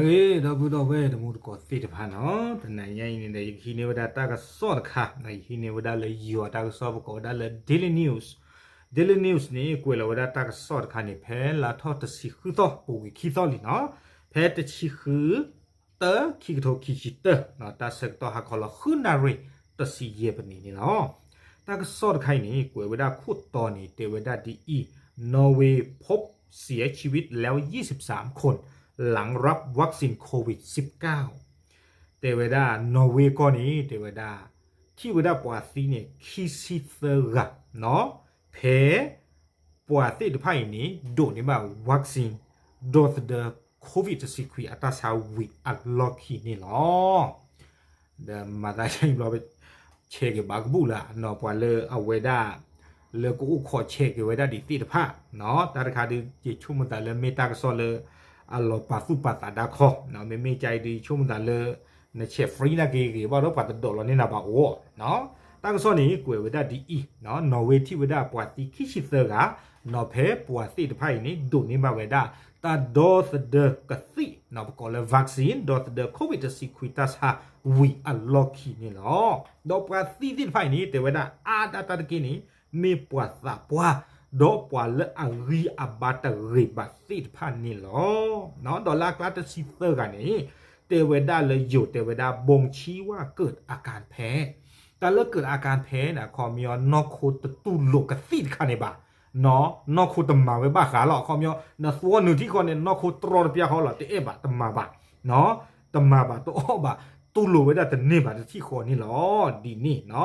ဂ့ၤ ဒီပုၢ်ဒီဝဲၢ်တံၤသကိးသ့ၣ်တဖၣ်နီၤ, တနံၤညါအံၤန့ၣ်ဒီး ယကဟံးန့ၢ်ဝဲဒၣ်တၢ်ကစီၣ်တခါ, ယဟံးန့ၢ်ဝဲဒၣ်လၢယိၤအတၢ်ကစီၣ် ပကိးဝဲဒၣ်လၢ Daily News, Daily News န့ၣ် ကွဲးလီၤဝဲဒၣ်တၢ်ကစီၣ်တခါန့ၣ် ဖဲလါထီၣ်တဆံဃုသီ ပူၤကွံာ်ခံသီလံနီၤ, ဖဲတဆံဃု တၢ ခံကထိခံဆံတၢ တၢ်ဆၢကတီၢ်ဟါခီလီၤ ဃုနၣ်ရံၣ် တဆံယဲၢ်ပနံးန့ၣ်လီၤ. တၢ်ကစီၣ်တခါအံၤန့ၣ် ကွဲးဝဲဒၣ်ခိၣ်တီန့ၣ် တဲဝဲဒၣ်ဒ်အံၤ, นอร์เวย์พบเสียชีวิตแล้วยี่สิบสามคน หลังรับวัคซีนโควิดสิบเก้า တဲဝဲဒၣ် နီၣ်ဝ့ကီၢ်န့ၣ် တဲဝဲဒၣ် ထံၣ်ဝဲဒၣ်ပှၤသံန့ၣ် ခံဆံသၢဂၤနီၤ, ဖဲ ပှၤသ့ၣ်တဖၣ်အံၤန့ၣ် ဒိးန့ၢ်ဘၣ် vaccine ဒီသဒၢ COVID တဆံခွံအတၢ်ဆါဝံၤအလီၢ်ခံန့ၣ်လီၤ. ဒီးမၤသးယံၤဘျီ ဆဲးက့ၤဘၣ်ကဘူၣ်လၢနီၤ, ပှၤလၢအဝဲဒၣ် လၢကအိၣ်ခိးဆဲးက့ၤဝဲဒၣ်ဒံးသ့ၣ်တဖၣ်နီၤ, တၢ်တခါဒုး ယဆိကမိၣ်သးလၢမ့ၢ်တၢ်ကစီၣ်လၢ အလီၤပာ်သူၣ်ပာ်သးဒါခီ, မ့မ့ၢ်ကါအံၤဒုး ယဆိကမိၣ်သးလၢ နဆဲး free နာ်က့ဂ့ၤဘၣ်ဒီး ပှၤတဒိးလီၤန့ၢ်နၤဘၣ်အိၣ်နီၤ. တၢ်ကစီၣ်န့ၣ် ကွဲးဝဲဒၣ်ဒ်အံၤ, နီၣ်ဝ့ထံၣ်ဝဲဒၣ်ပှၤသံခံဆံသၢဂၤ နီၤ, ဖဲပှၤသ့ၣ်တဖၣ်အံၤန့ၣ် ဒိးန့ၢ်ဘၣ်ဝဲဒၣ် တၢ်ဒီသဒၢကသံၣ်နီၤ, ပကိးလၢ vaccine ဒီသဒၢ COVID တဆံခွံတၢ်ဆါဝံၤအလီၢ်ခံန့ၣ်လီၤ. ဒီးပှၤသံသ့ၣ်တဖၣ်အံၤန့ၣ် တဲဝဲဒၣ်အါဒၣ်တၢ်တက့ၢ်န့ၣ် မ့ၢ်ပှၤသးပှၢ် ဒီးပှၤလၢအဂံၢ်အဘါတဂ့ၤဘၣ်သ့ၣ်တဖၣ်န့ၣ်လီၤ. ဒီးလၢအကျါတဆံသၢဂၤန့ၣ် တဲဝဲဒၣ်လၢယိၤ တဲဝဲဒၣ် บ่งชี้ว่าเกิดอาการแพ้ တၢ်လၢ เกิดอาการแพ้ န့ၣ် အခီပညီ နီၢ်ခိတတူၢ်လိာ်ကသံၣ်တခါန့ၣ်ဘၣ်, နီၢ်ခိတမၤဝဲဘၣ်ဃးလီၤ, အခီပညီ နသွီနုာ်ထံၣ်ဃီန့ၣ် နီၢ်ခိတြီတပျၢ်ဃီလီၤ, တအဲၣ်ဘၣ် တမၤဘၣ်, တမၤဘၣ်တအီၣ်ဘၣ်, တူၢ်လိာ်ဝဲဒၣ်တန့ၢ်ဘၣ်တထံၣ်ဃီန့ၣ်လီၤ. ဒ်န့ၣ်နီၤ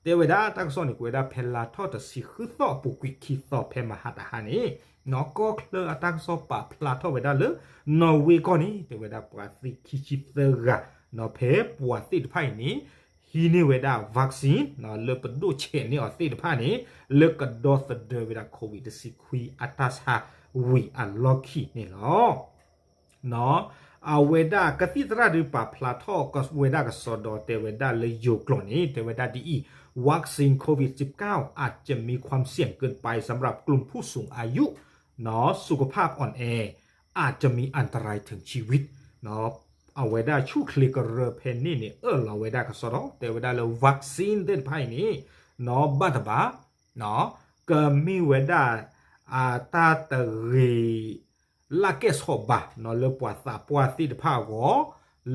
တဲဝဲဒၣ်တၢ်ကစီၣ်န့ၣ် ကွဲးဝဲဒၣ်ဖဲလါထီၣ်တဆံဃုသီ ပူၤကွံာ်ခံသီ ဖဲမဟါတဟါန့ၣ်နီၤ, ကီၢ်ချၢအတၢ်ကစီၣ်ပာ်ဖျါထီၣ်ဝဲဒၣ်လၢ နီၣ်ဝ့ကီၢ်န့ၣ် တဲဝဲဒၣ်ပှၤသံခံဆံသၢဂၤနီၤ, ဖဲပှၤသ့ၣ်တဖၣ်အံၤန့ၣ် ဟံးန့ၢ်ဝဲဒၣ် vaccine နီၤ, လၢပဒိၣ်ဆဲးန့ၢ်အီၤသ့ၣ်တဖၣ်န့ၣ် လၢကဒီသဒၢဝဲဒၣ် COVID တဆံခွံအတၢ်ဆါဝံၤအလီၢ်ခံန့ၣ်လီၤ. နီၤ အဝဲဒၣ်ကသံၣ်သရၣ်ဒုး ပာ်ဖျါထီၣ်ဝဲဒၣ်ကစီဒီ တဲဝဲဒၣ်လၢယိၤကျိာ်န့ၣ် တဲဝဲဒၣ်ဒ်အံၤ, วัคซีนโควิดสิบเก้า อาจจะมีความเสี่ยงเกินไปสำหรับกลุ่มผู้สูงอายุ เนาะ สุขภาพอ่อนแอ อาจจะมีอันตรายถึงชีวิต နီၤ အဝဲဒၣ်ဆူၣ်ချ့ကရၢဖဲန့ၣ်န့ၣ် အၢၣ်လီၤဝဲဒၣ်ကစီဒီ တဲဝဲဒၣ်လၢ vaccine သ့ၣ်တဖၣ်အံၤန့ၣ် နီၤ ဘၣ်တဘၣ် နီၤ ကမ့ၢ်ဝဲဒၣ် အတၢ်တဂ့ၤ လၢကဲၣ်ဆိးဘၣ်နီၤ လၢပှၤသးပှၢ်သ့ၣ်တဖၣ်အဂီၢ်,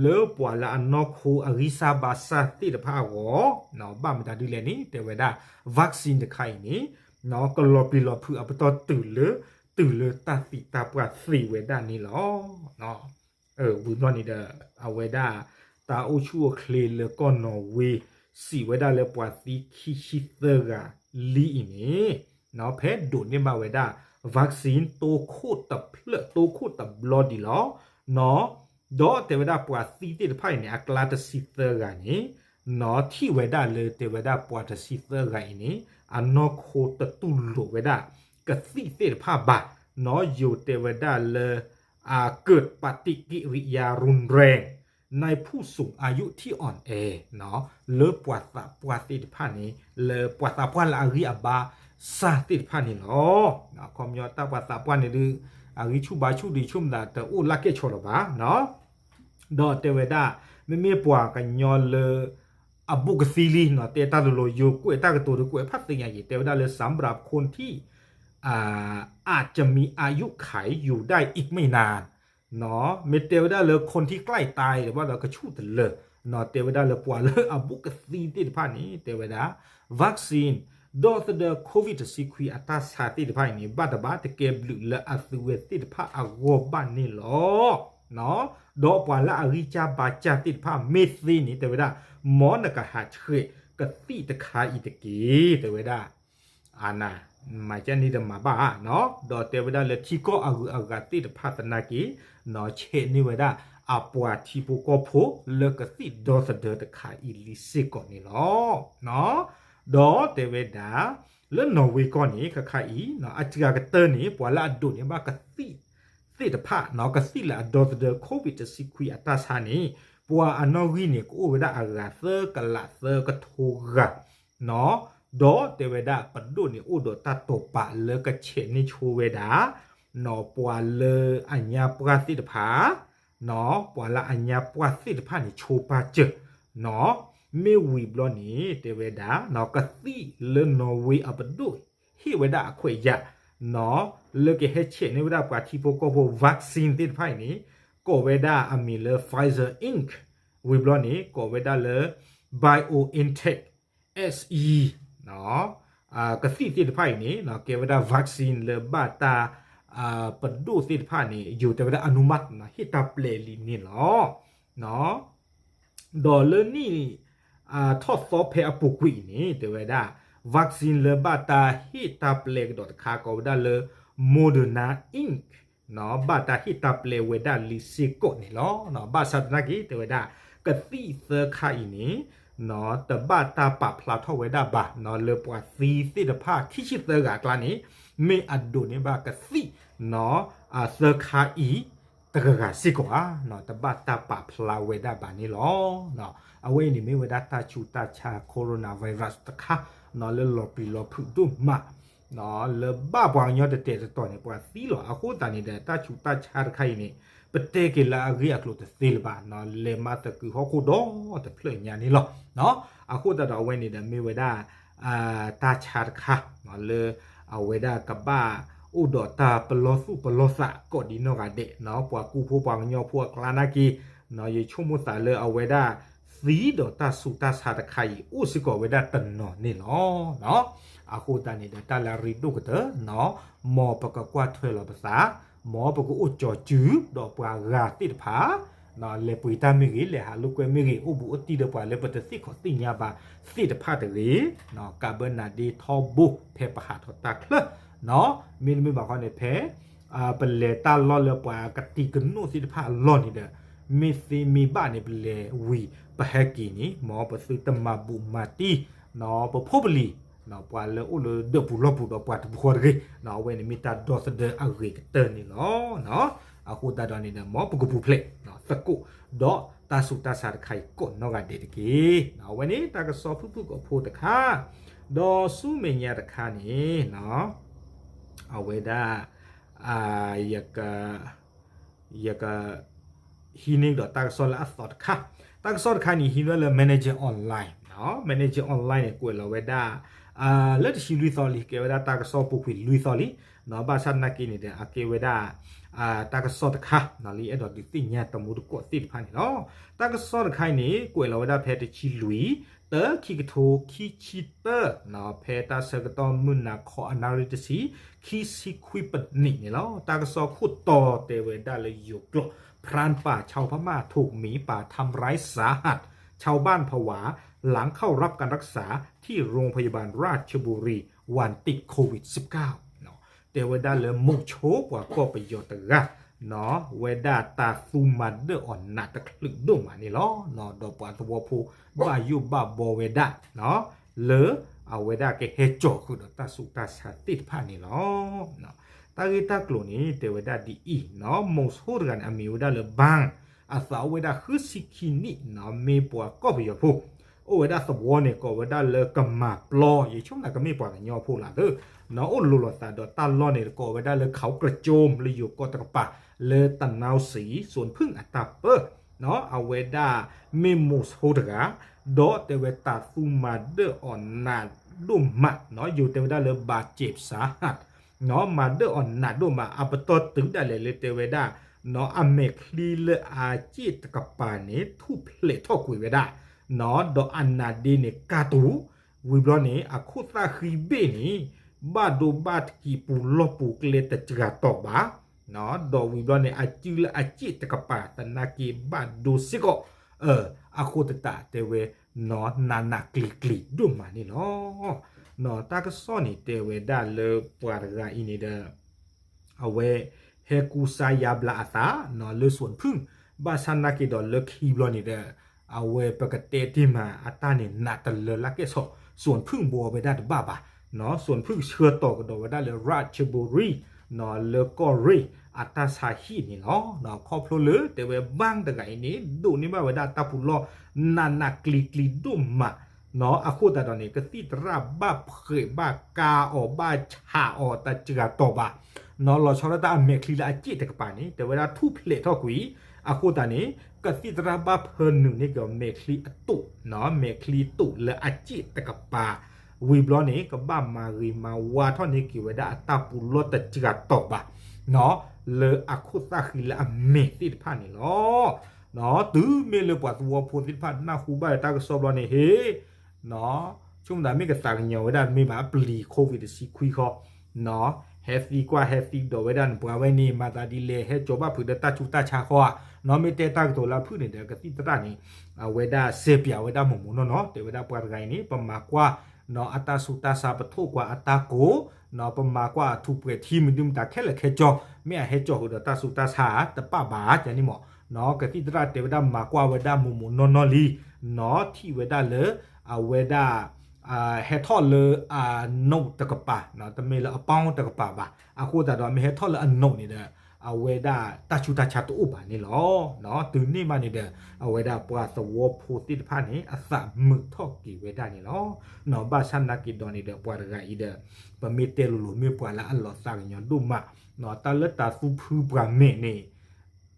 လၢပှၤလၢအနီၢ်ခိအဂံၢ်စၢ်ဘါစၢ်သ့ၣ်တဖၣ်အဂီၢ်, ဘၣ်မတၤဒ်လဲၣ်န့ၣ် တဲဝဲဒၣ် vaccine တခါအံၤန့ၣ် ကလီၤပျံၤလီၤဖုးအပတီၢ်တုၤလၢ တုၤလၢတၢ်သံတၢ်ပှၢ်သ့ဝဲဒၣ်န့ၣ်လီၤ. ဝံၤဘျီန့ၣ်ဒီး အဝဲဒၣ် တၢ်အိၣ်ဆူၣ်အိၣ်ချ့လၢကီၢ်နီၣ်ဝ့ စံးဝဲဒၣ်လၢပှၤသံခံဆံသၢဂၤလံအံၤန့ၣ် ဖဲဒိးန့ၢ်ဘၣ်ဝဲဒၣ် vaccine တိခိၣ်တဖျၢၣ် တိခိၣ်တဘျီဒံးလီၤ. ဒီးတဲဝဲဒၣ်ပှၤသံသ့ၣ်တဖၣ်အံၤန့ၣ် အကျါတဆံသၢဂၤန့ၣ် ထံၣ်ဝဲဒၣ်လၢတဲဝဲဒၣ်ပှၤတဆံသၢဂၤအံၤန့ၣ် အနီၢ်ခိတတူၢ်လိာ်ဝဲဒၣ် ကသံၣ်သ့ၣ်တဖၣ်ဘၣ်, နီၤ ယိၤတဲဝဲဒၣ်လၢ เกิดปฏิกิริยารุนแรงในผู้สูงอายุที่อ่อนแอ နီၤ လၢပှၤသးပှၢ်သ့ၣ်တဖၣ်န့ၣ် လၢပှၤသးပှၢ်လၢအဂံၢ်အဘါစၢ်သ့ၣ်တဖၣ်န့ၣ်လီၤ. အခီပညီတၢ်ပှၤသးပှၢ်န့ၣ်ဒုး အဂံၢ်ဆူၣ်ဘါဆူၣ်ဒံး ဆိကမိၣ်သးတအိၣ်လၢကဲၣ်ဆိးလၢၤဘၣ်နီၤ. ဒီးတဲဝဲဒၣ် မ့မ့ၢ်ပှၤကညီလၢ အဘူးကသံလံနီၤ တဲတၢ်လိၤလိၤ ယိၤကွဲးတၢ်ကတိၤဒီး ကွဲးဖးသ့ၣ်ညါယံၤ တဲဝဲဒၣ်လၢ สำหรับคนที่ อาจจะมีอายุขัยอยู่ได้อีกไม่นาน နီၤ မ့ၢ်တဲဝဲဒၣ်လၢ คนที่ใกล้ตาย ဒီးဘၣ်ဒီးကဆူၣ်တလၢာ် နီၤ တဲဝဲဒၣ်လၢပှၤလၢအဘူးကသံသ့ၣ်တဖၣ်န့ၣ် တဲဝဲဒၣ် vaccine ဒီသဒၢ COVID တဆံခွံအတၢ်ဆါသ့ၣ်တဖၣ်အံၤန့ၣ် ဘၣ်တဘၣ်တကဲဘျုးလၢအသုဝဲသ့ၣ်တဖၣ်အဂီၢ်ဘၣ်န့ၣ်လီၤ. နီၤ ဒီးပှၤလၢအဂံၢ်စၢ်ဘါစၢ်သ့ၣ်တဖၣ်မ့ၢ်သ့န့ၣ် တဲဝဲဒၣ် မ်နကဟးဆှဲးကသံၣ်တခါအံၤတက့ၢ် တဲဝဲဒၣ် အန မၤကဲန့ၣ်တမၤဘၣ်နီၤ ဒီးတဲဝဲဒၣ်လၢထံကီၢ်အဂုၤအဂၤသ့ၣ်တဖၣ်သနာ်က့ နီၤ ဆဲးန့ၢ်ဝဲဒၣ် အပှၤထံဖိကီၢ်ဖိလၢကသံၣ်ဒီသဒၢတခါအံၤလံစ့ၢ်ကီးန့ၣ်လီၤ. ဒီးတဲဝဲဒၣ် လၢနီၣ်ဝ့ကီၢ်န့ၣ် ခါခါအံၤ အစှၤကတၢၢ်န့ၣ် ပှၤလၢအဒိးန့ၢ်ဘၣ်ကသံၣ်သ့ၣ်တဖၣ် နီၤ ကသံၣ်လၢအဒီသဒၢ COVID တဆံခွံအတၢ်ဆါန့ၣ် ပှၤအနီၣ်ဂံၢ်န့ၣ် ကအိၣ်ဝဲဒၣ်အဂၤသၢကလးသၢကထိဂၤ နီၤ ဒီးတဲဝဲဒၣ်ပဒိၣ်န့ၣ်အိၣ်ဒီးတၢ်တိာ်ပာ်လၢကဆဲးန့ၢ်ဆိဝဲဒၣ် နီၤ ပှၤလၢအညါပှၢ်သ့ၣ်တဖၣ် နီၢ် ပှၤလၢအညါပှၢ်သ့ၣ်တဖၣ်န့ၣ် ဆိပာ်စၢၤ နီၢ် မ့ၢ်ဝံၤဘျီန့ၣ် တဲဝဲဒၣ် နီၢ် ကသံၣ်လၢ Norway အပဒိၣ် ဟ့ၣ်ဝဲဒၣ်အခွဲးယာ် နီၢ် လၢကဟဲဆဲးန့ၢ်ဝဲဒၣ်ပှၤထံဖိကီၢ်ဖိ vaccine သ့ၣ်တဖၣ်အံၤန့ၣ် ကိးဝဲဒၣ်အမံၤလၢ Pfizer Inc ဝံၤဘျီန့ၣ် ကိးဝဲဒၣ်လၢ BioNTech SE နီၢ် ကသံၣ်သ့ၣ်တဖၣ်အံၤန့ၣ် ကဲဝဲဒၣ် vaccine လၢဘၣ်တၢ် ပဒိၣ်သ့ၣ်တဖၣ်န့ၣ် ယိၤတဲဝဲဒၣ် အနုမတ် နီၢ် ဟ့ၣ်တၢ်ပျဲလံန့ၣ်လီၤ. နီၢ် ဒီးလၢနံၣ် ထီၣ်သီဖဲအပူၤကွံာ်အံၤန့ၣ် တဲဝဲဒၣ် vaccine လၢဘၣ်တၢ်ဟ့ၣ်တၢ်ပျဲကဒီးတခါ ကိးဝဲဒၣ်လၢ Moderna Inc နီၢ် ဘၣ်တၢ်ဟ့ၣ်တၢ်ပျဲဝဲဒၣ်လံစ့ၢ်ကီးန့ၣ်လီၤ. ဘၣ်ဆၣ်သနာ်က့ တဲဝဲဒၣ် ကသံၣ်သၢခါအံၤန့ၣ် နီၢ် တဘၣ်တၢ်ပာ်ဖျါထီၣ်ဝဲဒၣ်ဘၣ် နီၢ် လၢပှၤသံသ့ၣ်တဖၣ်ခံဆံသၢဂၤအကျါန့ၣ် မ့ၢ်အဒိးန့ၢ်ဘၣ်ကသံၣ် နီၢ် သၢခါအံၤ တဂၤဂၤစ့ၢ်ကီးဧါ နီၢ် တဘၣ်တၢ်ပာ်ဖျါဝဲဒၣ်ဘၣ်န့ၣ်လီၤ. အဝဲအံၤန့ၣ်မ့ၢ်ဝဲဒၣ်တၢ်ဆူးတၢ်ဆါ coronavirus တခါ နီၢ် လၢလီၤပျံၤလီၤဖုးဒိၣ်မး နီၢ် လၢဘၣ်ပှၤကညီတတဲာ်တတီၤန့ၣ် ပှၤသံလီၤ. အဃိသတးန့ၣ်ဒီး တၢ်ဆူးတၢ်ဆါတခါအံၤန့ၣ် ပတဲက့ၤလၢအဂ့ၢ်အကျိၤတသ့လၢၤဘၣ် နီၢ် လဲၤမၤသကုၤဟီၣ်ခိၣ်ဒီတဖျၢၣ်ညါန့ၣ်လီၤ. အဃိသတးဒီးအဝဲန့ၣ်ဒီးမ့ၢ်ဝဲဒၣ် တၢ်ဆါတခါ နီၢ် လၢအဝဲဒၣ်ကဘၣ်အိၣ်ဒီးတၢ်ပလီၢ်သူၣ်ပလီၢ်သးကိးဒံနီၢ်ဂၤဒဲး နီၢ် ပှၤကူဖိပှၤကညီဖိအကျါနာ်က့ နီၢ် ယဆိကမိၣ်သးလၢအဝဲဒၣ်သံဒီးတၢ်ဆူးတၢ်ဆါတခါအံၤ အိၣ်စ့ၢ်ကီးဝဲဒၣ်တနီၤန့ၣ်လီၤ. နီၢ် အဃိသတးန့ၣ်ဒီး တၢ်လၢအရ့ဒိၣ်ကတၢၢ် နီၢ် မ်ပကကွၢ်ထွဲလီၤပသး မ်ပကအိၣ်ကၠီၤစုၤဒီးပှၤဂၤသ့ၣ်တဖၣ် နီၢ် လဲၤပှ့ၤတၢ်မ့ၢ်ဂ့ၤ လဲၤဟးလိာ်ကွဲမ့ၢ်ဂ့ၤ အိၣ်ဘူးအိၣ်တံၢ်ဒီးပှၤလၢပတသ့ၣ်ခီၣ်သ့ၣ်ညါဘၣ်သ့ၣ်တဖၣ်တဂ့ၤ နီၢ် ကးဘၢနးဒ့ထီဘိဖဲပဟးထီၣ်တၢ်ချၢ နီၢ် မ့တမ့ၢ်ဘၣ်ဃီန့ၣ် ဖဲ ပလဲၤတၢ်လီၢ်လၢပှၤကတံၤကနိၣ်သ့ၣ်တဖၣ်အလီၢ်န့ၣ်ဒီး မ့ၢ်သ့မ့ၢ်ဘၣ်န့ၣ် ပလဲၤဝံၤ ပဟဲက့ၤန့ၣ် မ်ပသုတမၤဘူးမၤတံၢ် နီၢ် ပဖိပလံၤ ပှၤလၢအိၣ်လၢဒၢးပူၤလီၢ်ပူၤဒီးပှၤတပူၤဃီတဂ့ၤ နီၢ် အဝဲန့ၣ်မ့ၢ်တၢ်ဒီသဒၢအဂ့ၤကတၢၢ်န့ၣ်လီၤ. အဃိသတးဒီးန့ၣ်ဒီး မ်ပကပူၤဖျဲး သကိး ဒီးတၢ်ဆူးတၢ်ဆါတခါအံၤကိးနီၢ်ဂၤဒဲးတက့ၢ်. အဝဲန့ၣ် တၢ်ကစီၣ်ဖုၣ်ဖုၣ်ကိာ်ဖိတခါ ဒီးဆူမဲာ်ညါတခါန့ၣ် အဝဲဒၣ် ယက ယက ဟံးန့ၢ်ဒီးတၢ်ကစီၣ်လၢအသီတခါ, တၢ်ကစီၣ်တခါန့ၣ် ဟံးန့ၢ်လၢ Manager Online, Manager Online န့ၣ် ကွဲးလီၤဝဲဒၣ် လၢတဆံလွံၢ်သီလံ, ကဲဝဲဒၣ်တၢ်ကစီၣ်ပူၤကွံာ်လွံၢ်သီလံ, ဘၣ်ဆၣ်သနာ်က့န့ၣ်ဒီး အကဲဝဲဒၣ် တၢ်ကစီၣ်တခါ လၢယအဲၣ်ဒိးဒုးသ့ၣ်ညါတမူတကိးသ့ၣ်တဖၣ်န့ၣ်လီၤ. တၢ်ကစီၣ်တခါအံၤန့ၣ် ကွဲးလီၤဝဲဒၣ်ဖဲတဆံလွံၢ် တၢ ခံကထိခံဆံသၢ ဖဲတၢ်ဆၢကတီၢ်မုၢ်နၤခီအနၣ်ရံၣ်တဆံ ခံဆံခွံပနံးန့ၣ်လီၤ. တၢ်ကစီၣ်ခိၣ်တီတဲဝဲဒၣ်လၢယိၤကျိာ် พรานป่าชาวพม่าถูกหมีป่าทำร้ายสาหัส ชาวบ้านผวา หลังเข้ารับการรักษาที่โรงพยาบาลราชบุรี วันติดโควิดสิบเก้า တဲဝဲဒၣ်လၢမိၤဆိပှၤကီၢ်ပယီၤတဂၤ ဝဲဒၣ်တၢ်သူမၤဒၢၣ်အီၤနးတချုးဒိၣ်မးန့ၣ်လီၤ. ဒီးပှၤသဝီဖိဘၣ်ယိၣ်ဘၣ်ဘီဝဲဒၣ် လၢအဝဲဒၣ်ကဟဲကၠီၤဃုာ်ဒီးတၢ်ဆူးတၢ်ဆါသ့ၣ်တဖၣ်န့ၣ်လီၤ. တၢ်ဂ့ၢ်တၢ်ကျိၤန့ၣ် တဲဝဲဒၣ်ဒ်အံၤ, မိၤဆိတဂၤန့ၣ် အမံၤဝဲဒၣ်လၢ ဘၣ် အသးအိၣ်ဝဲဒၣ်ဃုဆံခံနံၣ်, မ့ၢ်ပှၤကီၢ်ပယီၤဖိ, အိၣ်ဝဲဒၣ်သဝီန့ၣ် ကိးဝဲဒၣ်လၢကမၤပျီ, ယဆိကမိၣ်ကမ့ၢ်ပှၤကညီဖိလီၤသၢ, အိၣ်လိၤလိာ်သးဒီးတၢ်လီၢ်န့ၣ် ကိးဝဲဒၣ်လၢ เขากระโจม လၢယိၤကီၢ်တကပၤ လၢတနီသံ စူၣ်ဖုၣ်အတၢ်ပၢ အဝဲဒၣ်မ့ၢ်မိၤဆိတဂၤ, ဒီးတဲဝဲတၢ်သူမၤဒၢၣ်အီၤနးဒိၣ်မး, ယိၤတဲဝဲဒၣ်လၢ บาดเจ็บสาหัส မၤဒၢၣ်အီၤနးဒိၣ်မး, အပတီၢ်တုၤဒၣ်လဲာ်လၢတဲဝဲဒၣ် အမဲာ်ချံလၢအစ့ၣ်တကပၤန့ၣ် ထူၣ်ဖျဲးထီၣ်ကွံာ်ဝဲဒၣ်, ဒီးအနးဒ့န့ၣ်ကၢ်တူာ်, ဝံၤဘျီန့ၣ် အခိၣ်သၣ်ဃံဘ့ၣ်န့ၣ် ဘၣ်ဒိဘၣ်ထံးပူၤလီၢ်ပူၤကျဲတစှၤတီၤဘၣ်, ဒီးဝံၤဘျီန့ၣ် အစုလၢအစ့ၣ်တကပၤသနာ်က့ဘၣ်ဒိစ့ၢ်ကီး, အဃိသတးတဲဝဲ နးနးကျံၤကျံၤဒိၣ်မးန့ၣ်လီၤ. တၢ်ကစီၣ်န့ၣ်တဲဝဲဒၣ်လၢပှၤတဂၤအံၤန့ၣ်ဒီး အဝဲဟဲကူစါယါဘျါအသး လၢစူၣ်ဖုၣ်, ဘၣ်ဆၣ်သနာ်က့ဒီးလၢခံဘျီန့ၣ်ဒီး အဝဲပကတဲတ့ၢ်မးအတၢ်န့ၣ် နးတလၢလၢကဲၣ်ဆိး, စူၣ်ဖုၣ်ဘှီဝဲဒၣ်တဘၣ်ဘၣ်, စူၣ်ဖုၣ်ဆှၢတီၤကဒီးဝဲဒၣ်လၢ ရၢၣ်ချၢဘူရံ လၢကီၢ်ရ့ၣ်အတၢ်ဆါဟံၣ်န့ၣ်လီၤ. ခီဖျိလၢတဲဝဲ ဘၣ် တဂၤအံၤန့ၣ် ဒိးန့ၢ်ဘၣ်ဝဲဒၣ်တၢ်ပူၤလီၢ် နးနးကျံၤကျံၤဒိၣ်မး, အဃိသတးဒီးန့ၣ် ကသံၣ်သရၣ်ဘၣ်ဖှဲးဘၣ်ကါအီၤဘၣ်ဆးအီၤတစှၤတီၤဘၣ်, လီၤဆီဒၣ်တၢ်အမဲာ်ချံလၢအစ့ၣ်တကပၤန့ၣ် တဲဝဲဒၣ်ထူၣ်ဖျဲးထီၣ်ကွံာ်, အဃိသတးန့ၣ် ကသံၣ်သရၣ်ဘၣ်ဖၢနုာ်န့ၢ်က့ၤအီၤ မဲာ်ချံအတိာ်, မဲာ်ချံတိာ်လၢအစ့ၣ်တကပၤ, ဝံၤဘျီန့ၣ် ကဘၣ်မၤဂ့ၤမၤဝါထီၣ်န့ၢ်က့ၤဝဲဒၣ်အတၢ်ပူၤလီၢ်တစှၤတီၤဘၣ် လၢအခိၣ်သၣ်ဃံလၢအမဲာ်သ့ၣ်တဖၣ်န့ၣ်လီၤ. တုၤမ့ၢ်လၢပှၤသဝီဖိသ့ၣ်တဖၣ်နၢ်ဟူဘၣ်လၢတၢ်ကစီၣ်ဘျီန့ၣ် ဟ့ ဆိကမိၣ်သးမ့ၢ်ကသးကညီၤဝဲဒၣ်မ့ၢ်ဘၣ်ပျံၤ COVID တဆံခွံဃီ, ဟဲသံကွၢ်ဟဲသံဒိးဝဲဒၣ်န့ၣ် ပှၤဝဲန့ၣ် မၤသးဒ်လဲၣ် ဟဲကၠီၤဘၣ်ဖုးဒီးတၢ်ဆူးတၢ်ဆါဃီဧါ, မ့ၢ်တဲတၢ်ကတိၤလၢအဖုၣ်န့ၣ်ဒီး ကသံၣ်သရၣ်န့ၣ် အဝဲဒၣ်စဲးပၠးဝဲဒၣ်မိၢ်မိၢ်နီၢ်နီၢ် တဲဝဲဒၣ်ပှၤတဂၤအံၤန့ၣ် ပမၤကွၢ် အတၢ်ဆူးတၢ်ဆါ ပထိၣ်ကွၢ်အတၢ်ကိး ပမၤကွၢ်အထူးပှဲၤထံ မနုၤမတၤခဲလၢာ်ခဲဆ့ မ့ၢ်အဟဲကၠီၤဃုာ်ဒီးတၢ်ဆူးတၢ်ဆါတပၣ်ဘၣ်န့ၣ်မး, ကသံၣ်သရၣ်တဲဝဲဒၣ်မၤကွၢ်ဝဲဒၣ်မိၢ်မိၢ်နီၢ်နီၢ်လံ, ထံၣ်ဝဲဒၣ်လၢ အဝဲဒၣ် ဟဲထီၣ်လၢအနိးတကပၤ, တမ့ၢ်လၢအပီတကပၤဘၣ်. အဃိသတးဒီး မ့ၢ်ဟဲထီၣ်လၢအနိးန့ၣ်ဒီး အဝဲဒၣ်တၢ်ဆူးတၢ်ဆါတအိၣ်ဘၣ်န့ၣ်လီၤ. တုၤန့ၣ်မးန့ၣ်ဒီး အဝဲဒၣ်ပှၤသဝီဖိသ့ၣ်တဖၣ်န့ၣ် အသးမုာ်ထီၣ်က့ၤဝဲဒၣ်န့ၣ်လီၤ. ဘၣ်ဆၣ်နာ်က့ၤဒီးန့ၣ်ဒီး ပှၤတဂၤအံၤဒီး ပမ့ၢ်တဲလိၤလိၤမ့ၢ်ပှၤလၢအလီၤသးကညီၤဒိၣ်မး, တၢ်လၢတၤသူဖုပှၤမဲာ်န့ၣ်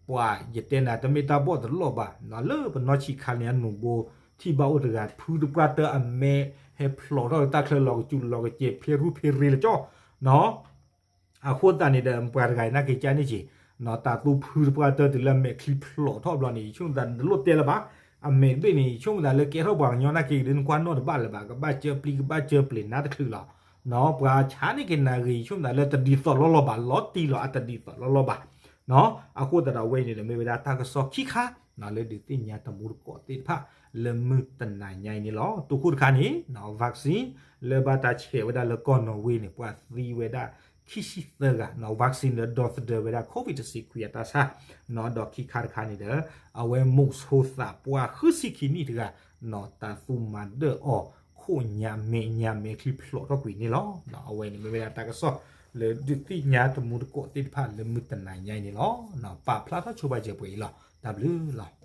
ပှၤယတဲနၤ တမ့ၢ်တၢ်ဘီၣ်တလီၢ်ဘၣ်, လၢပနီၢ်ဆံးခါန့ၣ် အနူးဘိ ထံၣ်ဘၣ်အိၣ်တဂၤ ဖုတပှၢ်တၢၢ်အမဲာ် ဟဲဖျိးထီၣ်လၢတၢ်ချၢလီၤကစူၤလီၤကစဲး ဖ့ရူၢ်ဖ့ရ့လၢကၠီ အဃိသတးန့ၣ်ဒီး ပှၤတဂၤအံၤနာ်က့ၤကၠါန့ၣ်က့ၤ, တၤသူဖုတပှၢ်တၢၢ်တုၤလၢအမဲာ်ချံဖျိးထီၣ်ဘျီန့ၣ် ယဆိကမိၣ်သးနတလိၣ်တဲလၢၤဘၣ်, အမဲာ်တဘ့ၣ်န့ၣ် ယဆိကမိၣ်သးလၢကဲထီၣ်ပှၤကညီနာ်က့ၤဒီး နကွၢ်နီၣ်တဘၣ်လၢၤဘၣ်, ကဘၣ်စၢပျံၤ ကဘၣ်စၢပျ့ၤနါတချုးလီၤ. ပှၤဆါန့ၢ်က့ၤနၤဂ့ၤ ယဆိကမိၣ်သးလၢတဒ်သိးလီၢ်လီၢ်ဘၣ်, လီၤတံၢ်လီၤအတဒ်သိးလီၢ်လီၢ်ဘၣ်. အဃိသတးဒီးအဝဲအံၤန့ၣ်ဒီး မ့ၢ်ဝဲဒၣ်တၢ်ကစီၣ်ခံခါ လၢဒုးသ့ၣ်ညါတမူတကိးသ့ၣ်တဖၣ် လၢမုၢ်တနၤညါအံၤန့ၣ်လီၤ. တိခိၣ်တခါန့ၣ် vaccine လၢဘၣ်တၢ်ဆဲးဝဲဒၣ်လၢကီၢ်နီၣ်ဝ့န့ၣ် ပှၤသံဝဲဒၣ်ခံဆံသၢဂၤ, vaccine ဒီးဒီသဒၢဝဲဒၣ် COVID တဆံခွံအတၢ်ဆါ, ဒီးခံခါတခါန့ၣ်ဒီး အဝဲမိၢ်ဆိသးပှၢ်ဃုဆံခံနံၣ်တဂၤ တၤသူမၤဒၢၣ်အီၤ ခိၣ်ညါမဲာ်ညါမဲာ်ချံဖျိးထီၣ်ကွံာ်န့ၣ်လီၤ. အဝဲန့ၣ်မ့ၢ်ဝဲဒၣ်တၢ်ကစီၣ်လၢဒုးသ့ၣ်ညါတမူတကိးသ့ၣ်တဖၣ်လၢမုၢ်တနၤညါအံၤန့ၣ်လီၤ. ပာ်ဖျါထီၣ်ဆိပာ်စၢၤပှဲၤအံၤလီၤ. တၢ်ဘျုးလီၤ.